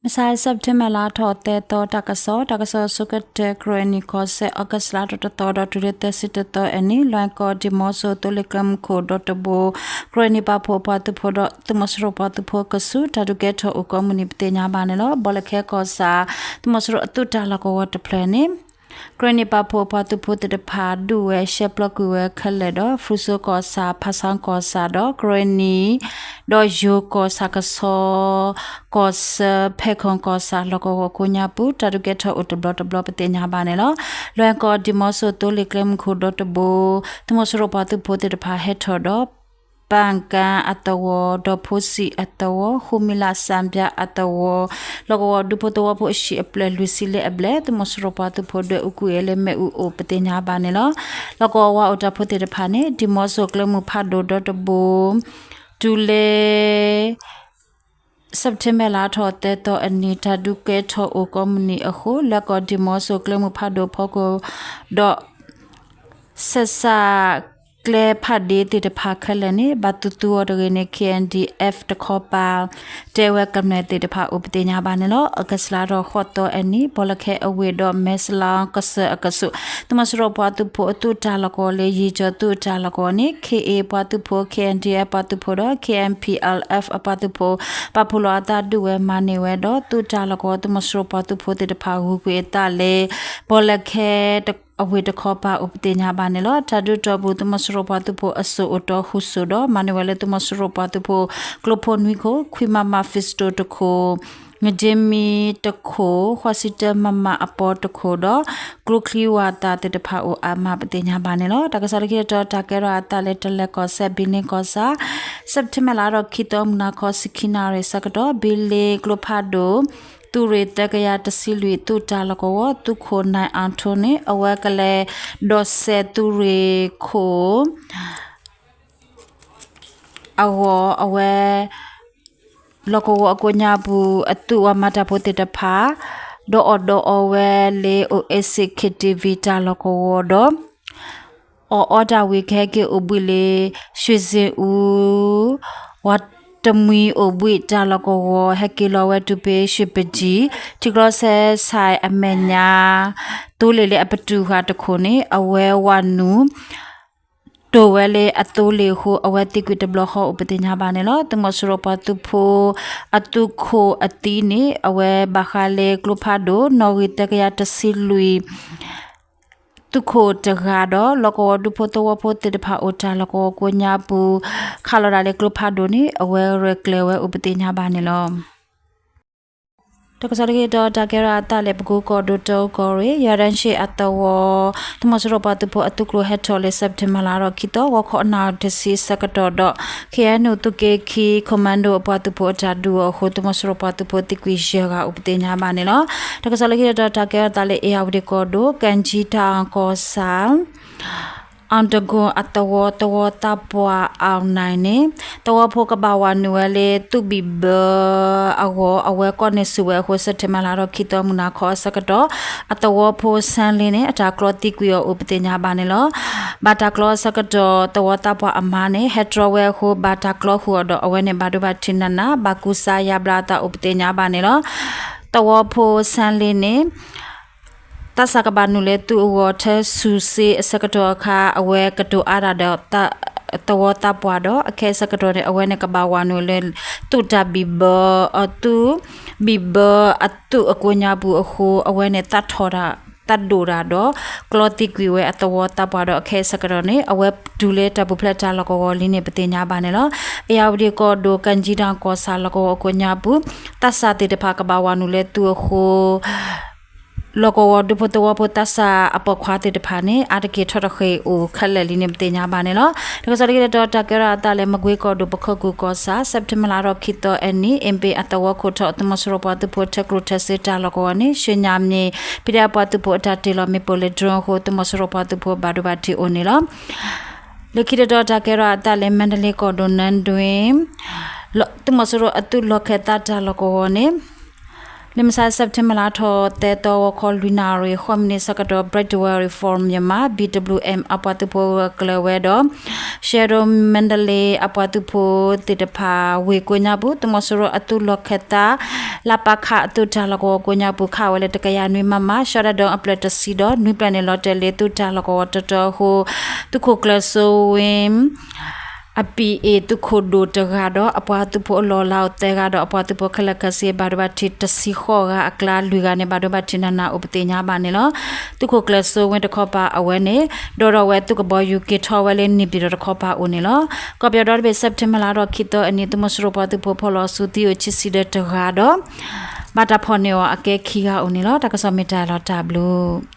မဆါ September လါထီၣ်သၢသီ တၢ်ကစီၣ်, တၢ်ကစီၣ်ဆိကတၢၢ် ကရ့ၣ်နံၣ်ကီၢ်စဲၣ် August လါထီၣ်တသီဒီးတုၤလၢသၢဆံတသီအနံၤ လွဲၢ်ကီၢ် ဒံၣ်မီစိ သိလ့ၣ်ကျဲမုၢ်ခိၣ်ဒီတဘိ ကရ့ၣ်နံၣ်ပာ်ဖှိၣ်အပှၤသုးဖိဒီးသုးမီၤစိရိၤပှၤသုးဖိအကဆူး တၢ်ဒုးကဲထီၣ်အိၣ်ကိးမုၢ်နံၤ ပသ့ၣ်ညါဘၣ်န့ၣ်လီၤ. ဘီလၢခဲကီၢ်ဆၣ် သုးမီၤစိရိၤအသုးတၢ်လီၢ်ကဝီၤတဖျၢၣ်န့ၣ် ကရ့ၣ်နံၣ်ပာ်ဖှိၣ်အပှၤသုးဖိသ့ၣ်တဖၣ် ဒုးဝဲရှဲပျီကွံာ်ဝဲခဲလၢာ်ဒီး ဖရူစိကီၢ်ဆၣ်, ဖၣ်ဆၣ်ကီၢ်ဆၣ်ဒီး ကရ့ၣ်နံၣ် ဒီးယိၤကီၢ်ဆၣ်ကဆီ ကီၢ်ဆၢ ဖဲခိၣ်ကီၢ်ဆၣ် လီၢ်ကဝီၤကိးညါပူၤ တၢ်ဒုးကဲထီၣ်အိၣ်တဘျီတဘျီ ပသ့ၣ်ညါဘၣ်န့ၣ်လီၤ. လွဲၢ်ကီၢ် ဒံၣ်မီစိ သိလ့ၣ်ကျဲမုၢ်ခိၣ်ဒီတဘိ သုးမီၤစိရိၤပှၤသုးဖိသ့ၣ်တဖၣ်ဟဲထီၣ်ဒီး ပၣ်ကၣ်အသဝီ, ဒီဖိစံၣ်အသဝီ, ဃူမံလးစၣ်ပၠၣ်အသဝီ, လီၢ်ကဝီၤဒူဖိသဝီဖိအဟံၣ်အဖျၢၣ်လွံၢ်ဆံလၢအဘျဲၣ် သုးမီၤစိရိၤပှၤသုးဖိဒွဲၣ်အူကွံာ်အလၢမ့ၣ်အူအိၣ် ပသ့ၣ်ညါဘၣ်န့ၣ်လီၤ. လီၢ်ကဝီၤဝါအိၣ်တၢ်ဖိသ့ၣ်တဖၣ်န့ၣ် ဒံၣ်မီစိကျဲမုၢ်ဖးဒိၣ်ဒီတဘိ တုၤလၢ September လါထီၣ်သၢသီအနံၤ တၢ်ဒုးကဲထီၣ်အိၣ်ကိးမုၢ်နံၤအဃိ လွဲၢ်ကီၢ် ဒံၣ်မီစိကျဲမုၢ်ဖးဒိၣ်ဖီခိၣ်ဒီး ဆက်စပ်ကျဲဖးဒ့သ့ၣ်တဖၣ်ခဲလၢာ်န့ၣ် ဘၣ်သူသူအီၤတဂ့ၤန့ၣ် K N D F တခီပၤ တဲဝဲကမျၢၢ်သ့ၣ်တဖၣ်အိၣ် ပသ့ၣ်ညါဘၣ်န့ၣ်လီၤ. August လါထီၣ်ဃိးသီအနံၤ ဘီလၢခဲအဝ့ၢ်ဒီး မဲၢ်စလီကစၢၢ်အကဆူး သုးမီၤစိရိၤပှၤသုးဖိအသုးတၢ်လီၢ်ကဝီၤလၢ ယ့ၣ်ကၠီၤသုးတၢ်လီၢ်ကဝီၤန့ၣ် K A ပှၤသုးဖိ, K N D F ပှၤသုးဖိဒီး K N P L F အပှၤသုးဖိ ပာ်ဖှိၣ်လီၤအသးဒုးဝဲမၤန့ၢ်ဝဲဒီး သုးတၢ်လီၢ်ကဝီၤသုးမီၤစိရိၤပှၤသုးဖိသ့ၣ်တဖၣ် ဂုၤကွံာ်အသးလၢ ဘီလၢခဲ အဝ့ၢ်တခီပၤအိၣ် ပသ့ၣ်ညါဘၣ်န့ၣ်လီၤ. တၢ်ဒုးတီၢ်ပူၤ သုးမီၤစိရိၤပှၤသုးဖိအစိၣ်အိၣ်တီဟူးစိးဒီး မၤန့ၢ်ဝဲလၢသုးမီၤစိရိၤပှၤသုးဖိ ကျိဖိနွံခိၣ်, ခွံ MM pistol တခိၣ်, မကၠ့မံတခိၣ်, ဃိးဆံတၢ MM အပီတခိၣ်ဒီး ကျိချံဝၣ်သၣ်သ့ၣ်တဖၣ်အိၣ်အါမး ပသ့ၣ်ညါဘၣ်န့ၣ်လီၤ. တၢ်ကစီၣ်လၢခံတတီၤ တၢ်ကဲထီၣ်အသးလၢ တလဲၤကီၢ်စဲၣ် ဘံလ့ကီၢ်ဆၣ် September လါထီၣ်ခံသီ မုၢ်နၤခီ ဆံခံနၣ်ရံၣ်ဆၢကတီၢ် ဘံလ့ကျိဖးဒိၣ် သုးရ့ၣ်သၢကယၤတဆံလွံၢ် သုးတၢ်လီၢ်ကဝီၤ သုးခိၣ် နဲၣ်အၣ်ထိန့ၣ် အဝဲကလဲၤဒိးစဲးသုးရ့ၣ်ခိၣ် အဂီၢ် အဝဲ လီၢ်ကဝီၤအကိးညါပူၤ အသုးဝၤမၤတၢ်ဖိသ့ၣ်တဖၣ် ဒီးအီၣ်ဒီးအီဝဲလၢ Oasis K T V တၢ်လီၢ်ကဝီၤဒီး အီၣ်အီတၢ်ဝံၤ ကဟဲက့ၤအိၣ်ဘှံးလၢ ရွှ့ၣ်စ့ၣ်အူ ဝၤတမှံအိၣ်ဘှံးတၢ်လီၢ်ကဝီၤ ဟဲက့ၤလီၤဝဲတုၤဖဲ ရွှ့ၣ်ပကၠံၣ် ထံကျိစဲးဆဲးအမဲာ်ညါ သိလ့ၣ်လၢအပတုာ်ဃာ်တခိၣ်န့ၣ် အဝဲဝၤနုာ် တိၢ်ဝဲလၢအသိလ့ၣ်အဃိ အဝဲသံကွံာ်တဘျီဃီအိၣ် ပသ့ၣ်ညါဘၣ်န့ၣ်လီၤ. သုးမီၤစိရိၤပှၤသုးဖိ အသုးခိၣ်အသံန့ၣ် အဝဲဘၣ်ဃးလၢကျိဖးဒိၣ် နီၣ်ဂံၢ်သၢကယၤတဆံလွံၢ် သုးခိၣ်တဂၤဒီး လီၢ်ကဝီၤဒူဖိသဝီဖိသ့ၣ်တဖၣ်အိၣ်တၢ်လီၢ်ကဝီၤကိးညါပူၤ ခးလီၤဒၣ်လၢကျိဖးဒိၣ်န့ၣ် အဝဲရဲၣ်ကျဲၤဝဲအိၣ် ပသ့ၣ်ညါဘၣ်န့ၣ်လီၤ. တၢ်ကစီၣ်လၢခံတတီၤ တၢ်ကဲထီၣ်အသးလၢ ပကိကီၢ်ဒိၣ် တၢအူကီၢ်ရ့ၣ် ယၤဒၣ်ရှ့ၣ်အသဝီ သုးမီၤစိရိၤပှၤသုးဖိအသုးကျိၤဟဲထီၣ်လၢ September လါထီၣ်ခံသီ ဂီၤခီနၣ်ရံၣ်တဆံဆၢကတီၢ်ဒီး K N O သုးက့ခံ commando အပှၤသုးဖိအတၢ်ဒုးအီၤအဃိ သုးမီၤစိရိၤပှၤသုးဖိသံကွံာ်ယဲၢ်ဂၤအိၣ် ပသ့ၣ်ညါဘၣ်န့ၣ်လီၤ. တၢ်ကစီၣ်လၢခံတတီၤ တၢ်ကဲထီၣ်အသးလၢ အ့ၣ်ယၣ်ဝတံၣ်ကီၢ်ဒိၣ် ကၣ်ကၠံတၣ်ကီၢ်ဆၣ် အၣ်တကိၣ်အသဝီ သဝီသးပှၢ်အၣ်နၢၣ်န့ၣ် သဝီဖိကဘၣ်ဝၤနုာ်ဝဲလၢသုးဘံၣ်ဘၢအဂီၢ် အဝဲကိးန့ၢ်ဆူၣ်ဝဲအဃိ September လါထီၣ်ခံသီ မုၢ်နၤခီအဆၢကတီၢ် အသဝီဖိ ဆၣ်လ့န့ၣ် အတၢ်ကျီသံကွံာ်အီၤအိၣ် ပသ့ၣ်ညါဘၣ်န့ၣ်လီၤ. ဘၣ်တၢ်ကျီအဆၢကတီၢ် သဝီသးပှၢ်အမါန့ၣ် ဟဲတြီဝဲအဃိ ဘၣ်တၢ်ကျီဃုာ်အီၤဒီး အဝဲန့ၣ်ဘၣ်ဒိဘၣ်ထံးနးနး ဘၣ်ကူစါယါဘျါအသးအိၣ် ပသ့ၣ်ညါဘၣ်န့ၣ်လီၤ. သဝီဖိ ဆၣ်လ့န့ၣ် သးစၢ်ကဘၣ်နုာ်လၢသုးအဂီၢ် ထဲဆူၣ်စ့အဆၢကတီၢ်အခါ အဝဲကတိၤအါတၢ်ဒီး သဝီသးပှၢ်ဒီး အခဲအံၤဆၢကတီၢ်န့ၣ် အဝဲန့ၣ်ကဘၣ်ဝၤနုာ်လၢ သုးတၢ်ဘံၣ်ဘၢ သုးဘံၣ်ဘၢအသုးအကိးညါပူၤအဃိ အဝဲန့ၣ်သးထီၣ်တၢ် သးဒိၣ်တၢ်ဒီး ကျီသံကွံာ်ဝဲအသဝီသးပှၢ်ဒီး အခဲအံၤဆၢကတီၢ်န့ၣ် အဝဲတုၤလၢတၢ်ပူၤဖျဲးတၢ်လီၢ်ကဝီၤလံန့ၣ် ပသ့ၣ်ညါဘၣ်န့ၣ်လီၤ. အ့ၣ်ယၣ်ဝတံၣ်ကီၢ်ဒိၣ် ကၣ်ကၠံတၣ်ကီၢ်ဆၣ် လီၢ်ကဝီၤအကိးညါပူၤ သးစၢ်သ့ၣ်တဖၣ်ကဘၣ်ဝၤနုာ်လၢသုးအဃိ လီၢ်ကဝီၤဒူဖိသဝီဖိသးစၢ်အပိာ်ခွါသ့ၣ်တဖၣ်န့ၣ် အါတက့ၢ်ထီၣ်တဃ့ၢ်အိၣ်ခဲလၢာ်လံန့ၣ် ပသ့ၣ်ညါဘၣ်န့ၣ်လီၤ. တၢ်ကစီၣ်လၢခံတတီၤ တၢ်ကဲထီၣ်အသးလၢ မကွ့ကီၢ်ဒိၣ် ပခိၣ်ကူၢ်ကီၢ်ဆၣ် September လါထီၣ်ခံသီအနံၤ အ့ၣ်ဘ့ၣ်အသဝီခိၣ်ထီၣ် သုးမီၤစိရိၤပှၤသုးဖိ ထၢကျိၣ်ထၢစ့တၢ်လီၢ်ကဝီၤန့ၣ် ရွှ့ၣ်ညါမ့ၢ် ဖံးဒဲးအပှၤသုးဖိအတၢ်တ့ၢ်လီၤမ့ၣ်ပိၢ်လၢ drone အဃိ သုးမီၤစိရိၤပှၤသုးဖိဘၣ်ဒိဘၣ်ထံးအိၣ်န့ၣ်လီၤ. လၢခံတတီၤ တၢ်ကဲထီၣ်အသးလၢ မါဒလ့ကီၢ်ဒိၣ် နၢဒွ့ သုးမီၤစိရိၤအသုးလီၢ်ခၢၣ်သးတၢ်လီၢ်ကဝီၤန့ၣ် လၢမုၢ်ဆါ September လါထီၣ်သၢသီ ဂီၤခီလွံၢ်နၣ်ရံၣ် ဃိးမံးနံးဆၢကတီၢ် Brightwell Reformed Myanmar B W M အပှၤသုးဖိဂၢၢ်ကျၢၤဝဲဒီး Shadow Mandalay အပှၤသုးဖိသ့ၣ်တဖၣ် ဝ့ၢ်ကိးညါပူၤ သုးမီၤစိရိၤအသုးလီၢ်ခၢၣ်သး လါပၣ်ခၣ် အသုးတၢ်လီၢ်ကဝီၤကိးညါပူၤ ခးဝဲလၢတကယၤနွံ MM ရှီဒၣ်ဒိအပျဲၢ်တဆံဒီး နွံပျဲၢ်န့ၣ် လီၤတဲာ်လၢသုးတၢ်လီၢ်ကဝီၤတတီၤအဃိ သုးခိၣ်ကျၢၢ်စိဝ့ အပံၤအ့ၣ်သုးခိၣ်ဒိၣ်တဂၤဒီး အပှၤသုးဖိအလီၢ်အလၤအိၣ်သၢဂၤဒီး အပှၤသုးဖိခဲလၢာ်ခဲဆ့ ဘၣ်ဒိဘၣ်ထံးတဆံဃိးဂၤအကျါ လွံၢ်ဂၤန့ၣ် ဘၣ်ဒိဘၣ်ထံးနးနးအိၣ်ပသ့ၣ်ညါဘၣ်န့ၣ်လီၤ. သုးခိၣ်ကျၢၢ်စိဝ့တခီပၤအဝဲန့ၣ် ဒိးထီၣ်ဝဲသုးကဘီယူၤက့ၤထီၣ်ဝဲလၢ န့ၣ်ပၠံၣ်တီၣ်တခီပၤအိၣ်န့ၣ်လီၤ. ကီၢ်ပယီၤဒီတဘ့ၣ် September လါထီၣ်ခံသီအနံၤ သုးမီၤစိရိၤပှၤသုးဖိဖီၣ်လီၤဆူသံအိၣ်ဆံဆံဒၢတဂၤဒီး ဘၣ်တၢ်ဖီၣ်န့ၢ်အီၤအကဲခံဂၤအိၣ်န့ၣ်လီၤ. တၢ်ကစီၣ်မ့ၢ်တၢ်လီၤတၢ်ဘျုး